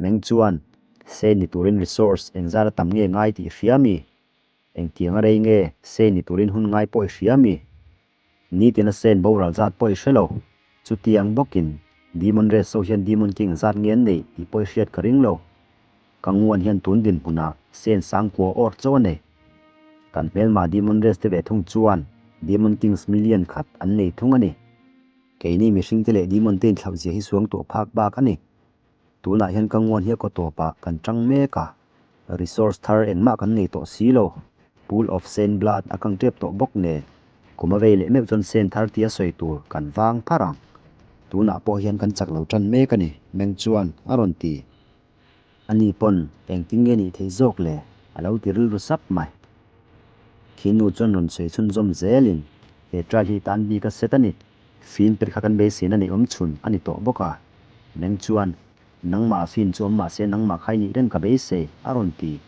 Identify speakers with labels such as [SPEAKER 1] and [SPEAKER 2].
[SPEAKER 1] Meng chuan, Saint ni turin resource engzat a tam nge ngai tih i hria mi? Engtiang a rei nge Saint ni turin hun ngai pawh i hria mi? Nitin a Saint boral zat pawh i hre lo. Chutiang bawkin Demon Race ho hian Demon King zat nge an neih tih pawh i hriat ka ring lo. Ka nguan hian tun dinhmunah Saint sangkua awr chauh a nei. Kan hmelma Demon Race te ve thung chuan Demon Kings million khat an nei thung a ni. Keini mihringte leh Demon te inthlauh zia hi suang tuah phak bak a ni. Tunah hian ka nguan hi a kaw tawpah kan tang mek a, resource thar engmah kan nei tawh si lo. Pool of Saint Blood a kang tep tawh bawk nen, kum a vei leh meuh chuan Saint thar tia sawi tur kan vang pharh ang. Tunah pawh hian kan chak lo tan mek a ni, Meng chuan a rawn ti. Ani pawn engtin nge nih theih zawk le? A lo ti rilru sap mai. Khi nu chuan rawn sawi chhunzawm zelin, He trial hi tan bik a set a ni. Fin per kha kan beiseina neih awm chhun a ni tawh bawk a. Meng chuan, Nangmah a fin chu awm mahse nangmah kha i nih reng ka beisei, a rawn ti.